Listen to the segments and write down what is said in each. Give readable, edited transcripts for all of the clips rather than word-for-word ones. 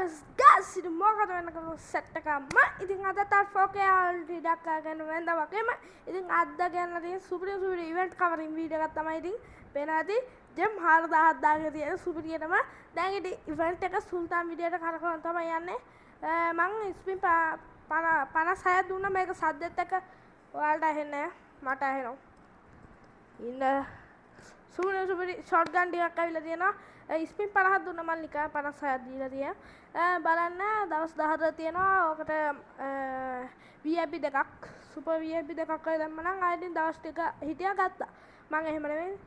Guys, ඉතින් මොකද වෙන කම සෙට් එකම. ඉතින් අද තත් 4K ටිකක් අරගෙන වෙනදා වගේම ඉතින් අද ගෙනලා තියෙන සුපිරි සුපිරි ඉවෙන්ට් කවරින් වීඩියෝ එකක් තමයි. ඉතින් පේනවා ඇති ජෙම් 4000ක් දාගෙන තියෙන සුපිරියටම. දැන් ඉතින් ඉවෙන්ට් එක සුල්තාන් විදියට කරකවන තමයි යන්නේ. මං ස්පින් 56ක් දුන්නා. මේක සද්දෙත් එක්ක ඔයාලට ඇහෙන්නේ නැහැ, මට ඇහෙනවා. ඉන්න සුපිරි සුපිරි ෂොට් ගන් ටිකක් ඇවිල්ලා තියෙනවා. ස්පින් 50ක් දුන්නා, මං නිකන් 56ක් දීලා තියෙනවා. බලන්න, දවස් 14 තියෙනවා. ඕකට VIP දෙකක්, සුපර් VIP දෙකක් ඔය දැම්ම නම් ආයෙ ඉතින් දවස් ටික හිටියා ගත්තා. මං එහෙම නෙමෙයි,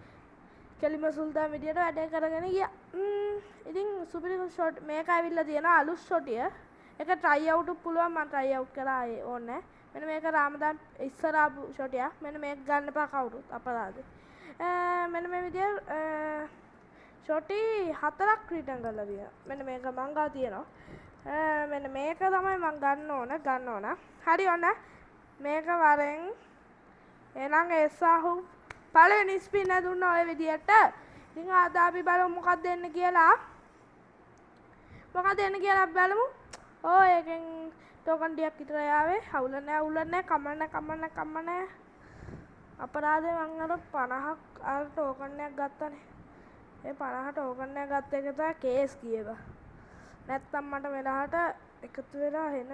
කෙලිම සුල්තාන් විදියට වැඩේ කරගෙන ගියා. ඉතින් සුපිරි ෂොට් මේක ඇවිල්ලා තියෙනවා, අලුත් ෂොටිය. ඒක ට්‍රයි අවුට් පුළුවන්. මං ට්‍රයි අවුට් කරා, ආයේ ඕනේ නෑ. මෙන්න මේක රාමදාන් ඉස්සර ආපු ෂොටියක්. මෙන්න මේක ගන්න එපා කවුරුත්, අපරාධේ. මෙන්න මේ විදියට ෂොටි හතරක් රිටර්න් කරලා තියෙනවා. මෙන්න මේක මං ගාව තියෙනවා. මෙන්න මේක තමයි මං ගන්න ඕන, ගන්න ඕන. හරි, ඔන්න මේක වරෙන්. එහෙනම් එසාහු පළවෙනි ස්පින් එක දුන්නා ඔය විදියට. ඉතින් අද අපි බලමු මොකක්ද එන්නේ කියලා. මොකක්ද එන්නේ කියලා අපි බලමු. ඕ, ඒකෙන් ටෝකන් ටිකක් විතර ආවේ. අවුල නෑ, අවුල නෑ, කම නෑ, කම නෑ, කම නෑ. අපරාධේ, මං අර 50ක් අර ටෝකන් එකක් ගත්තනේ. ඒ 50 ටෝකන් එක ගත්ත එක තමයි කේස් ගියේ බා. නැත්තම් මට වෙලාවට එකතු වෙලා එන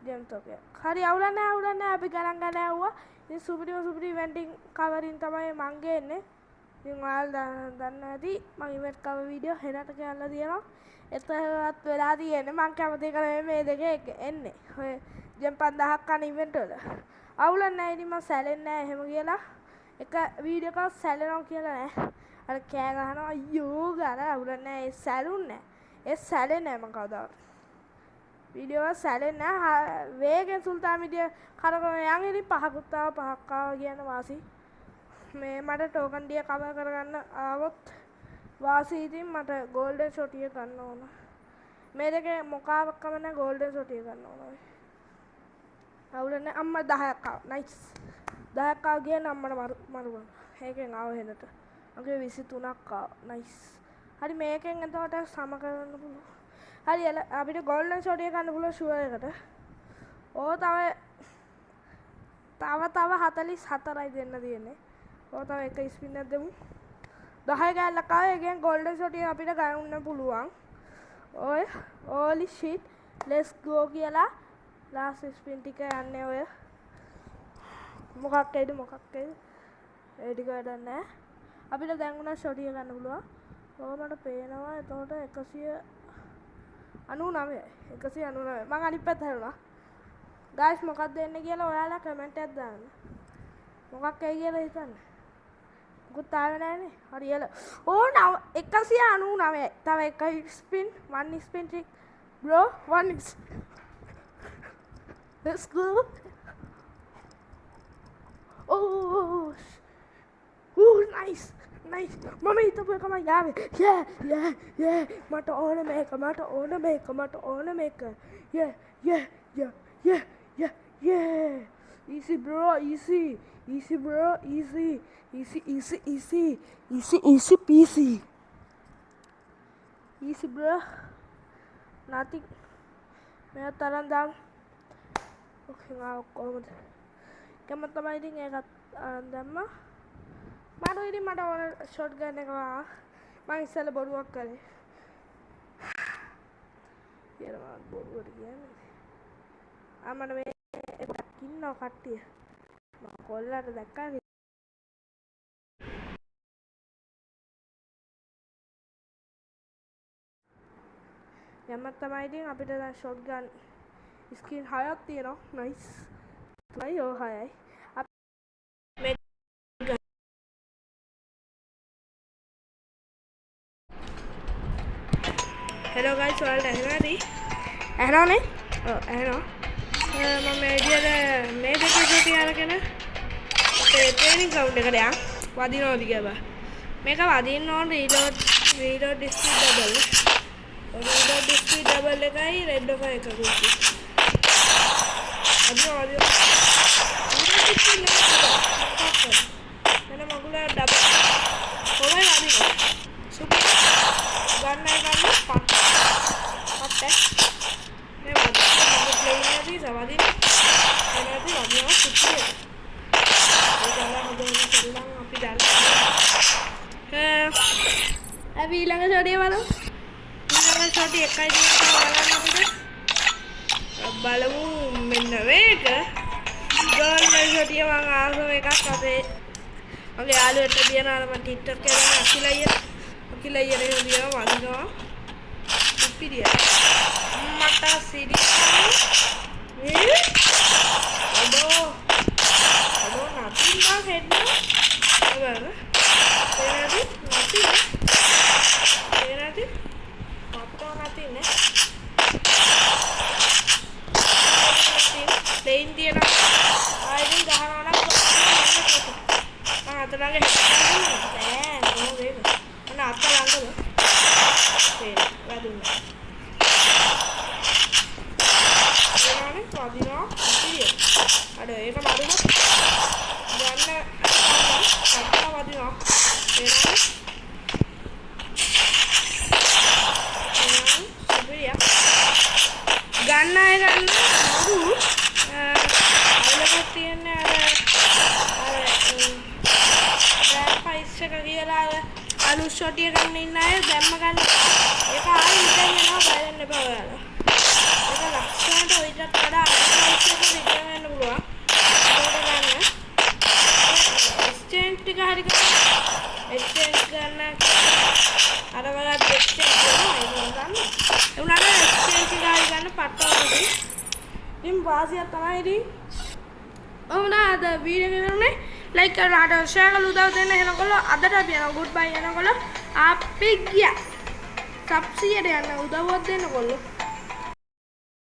ජෙම් තොගයක්. හරි, අවුල නෑ, අවුල නෑ, අපි ගණන් ගන්න ඇව්වා. ඉතින් සුපිරිම සුපිරි ඉවෙන්ටින් කවරින් තමයි මං ගේන්නේ. ඉතින් ඔයාලා දන්නවා ඇති මං ඉවෙන්ට් කවර් වීඩියෝ හෙනට කියලා තියෙනවා. එතනවත් වෙලා තියෙන්නේ මං කැමති එක නෙමෙයි මේ දෙකේ එන්නේ. ඔය ජෙම් 5000ක් කන ඉවෙන්ට් වල. අවුලක් නෑ, ඉතින් මං සැලෙන්නේ නෑ එහෙම කියලා. එක වීඩියෝ එකක් සැලෙනවා කියලා නෑ. අර කෑ ගහනවා අයියෝ ගාලා, අවුලක් නෑ, ඒ සැලුන්නේ නෑ. ඒ සැලෙන්නේ නෑ මං කවදාවත්. වීඩියෝ එක සැලෙන්නේ නෑ. වේගෙන් සුල්තාන් විදිය කරකවන යන්. ඉතින් පහකුත් ආවා, පහක් ආවා කියන වාසි. මේ මට ටෝකන් ටික කවර් කරගන්න ආවොත් වාසි. ඉතින් මට ගෝල්ඩන් ෂොට් එක ගන්න ඕන. මේ දෙකේ මොකාවක් කම නෑ, ගෝල්ඩන් ෂොට් එක ගන්න ඕන. අවුල නෑ, අම්මා 10ක් ආවා. නයිස්. 10ක් ආවා කියන්නේ අම්මට මරු මරු. ඒකෙන් ආව හෙනට. මගේ 23ක් ආවා. නයිස්. හරි, මේකෙන් එතකොට සම කරන්න පුළුවන්. හරි, එල අපිට ගෝල්ඩන් ෂොට් එක ගන්න පුළුවන් ෂුවර් එකට. ඕ, තව තව තව 44යි දෙන්න තියෙන්නේ. ඕ, තව එක ස්පින් එකක් දෙමු. 10 කෑල්ලක් ආවා. ඒකෙන් ගෝල්ඩන් ෂොට් එක අපිට ගන්න පුළුවන්. ඔය හෝලි ෂිට්, let's ගෝ කියලා ලාස්ට් ස්පින් ටික යන්නේ. ඔය මොකක් ඇයිද, මොකක් ඇයිද, ඒ ටික වැඩක් නෑ. අපිට දැන් උනා ෂොට් එක ගන්න පුළුවන්. ඔය මට පේනවා එතකොට 199යි, 199. මං අනිත් පැත්ත හැරුණා. ගයිස්, මොකක්ද එන්නේ කියලා ඔයාලා කමෙන්ට් එකක් දාන්න. මොකක් ඇයි කියලා හිතන්න. මොකුත් ආවේ නෑනේ. හරි, එල. ඕ, නව 199යි. තව එකයි spin, one spin trick bro, one spin. Let's go. Oh, oh, nice, nice. මම හිතපු එකමයි ආවේ. Yeah, yeah, yeah. මට ඕන මේක, මට ඕන මේක, මට ඕන මේක. Yeah, yeah, yeah, yeah, yeah, yeah. Easy bro, easy. Easy bro, easy. Easy, easy, easy. Easy, easy peasy. Easy bro. Nothing. මෙයා තරම් දාමු. ඕකේ ආව කොහොමද? කැමති තමයි. ඉතින් ඒකත් අරන් දැම්මා. මට ඉතින් මට ඕන ෂොට් ගන් එක ආවා. මං ඉස්සෙල්ලා බොරුවක් කළේ. කියලා මම බොරුවට කියන්නේ. ආ, මට මේ ගොඩක් ඉන්නවා කට්ටිය. මං කොල්ලට දැක්කා. යමක් තමයි. ඉතින් අපිට දැන් ෂොට් ගන් ස්කින් හයක් තියෙනවා. නයිස්. තුනයි, ඔව්, හයයි. මේ හෙලෝ ගයිස්, ඔයාලට ඇහෙනවද? ඇහෙනවනේ? ඔව්, ඇහෙනවා. මම මේ විදියට මේ දෙකේ ෂොට් අරගෙන අපේ ට්‍රේනින් ග්‍රවුන්ඩ් එකට යන් වදිනවද කියලා. මේක වදින්න ඕන reload speed double. Reload speed double එකයි රෙඩ් ඔෆ් එකකුයි. වදිනවා, වදිනවා. රීලෝඩ් ස්පීඩ් නෙමෙයි. වෙන මගුල ඩබල්. කොහොමයි වදිනවා. සුපිරි. ගන්නයි ගන්න පට්ට. පට්ට. ෂෝටි එකයි තියෙනවා බලන්න අපිට. බලමු මෙන්න මේක. ගෝල්ඩන් ෂෝටිය මං ආසම එකක්. අපේ මගේ යාළුවෙක්ට තියෙනවා. අර මං ටික්ටොක් එකේ දාන අකිල අයියා. අකිල අයියා එහෙම තියෙනවා වදිනවා. සුපිරිය. මට සිරි මේ අඩෝ අඩෝ නැතිනම් බං හෙන්න බලන්න. තේරෙනවද? නැති නේ. තේරෙනවද? මට නැති නේ. ප්ලේන් තියෙනවා. ආයෙත් ගහනවා නම් මං අත ළඟ හිටගෙන නෑ කොහොමද ඒක? අන්න අත ළඟම පේන වැදුනා. පේනවනේ වදිනවා ඉතිරිය. අඩ ඒක මරුම ගන්න ගන්න අත වදිනවා. පේනවනේ. පේනවනේ සුපිරිය. ගන්න අය ගන්න මරු අවුලක් තියෙන්නේ අර අර ග්‍රෑන්ඩ් ප්‍රයිස් එක කියලා අර අලුත් ෂොටිය ගන්න ඉන්න අය දැම්ම ගන්න. ඒක ආයෙ රිටර්න් වෙනවා, බය වෙන්න එපා ඔයාලා. ඒක ලක්ෂණයට ඔයිටත් වඩා අඩු ප්‍රයිස් එකට රිටර්න් වෙන්න පුළුවන්. ඒකට ගන්න. එක්ස්චේන්ජ් ටික හරි ගන්න. එක්ස්චේන්ජ් ගන්න අර වගේ එක්ස්චේන්ජ් කරනවා ඒක ගන්න. ඒ වුණාට එක්ස්චේන්ජ් ටික හරි ගන්න පට්ටවලදී. ඉතින් වාසියක් තමයි ඉතින්. ඔහොම තමයි අද වීඩියෝ එක ඉවරුනේ. ලයික් කරලා අර ෂෙයා කරලා උදව් දෙන්න. එහෙනකොල්ලෝ අදට අපි යනවා. ගුඩ් බයි. එනකොල්ලෝ අපි ගියා. සබ්සියට යන්න උදව්වක් දෙන්නකොල්ලෝ.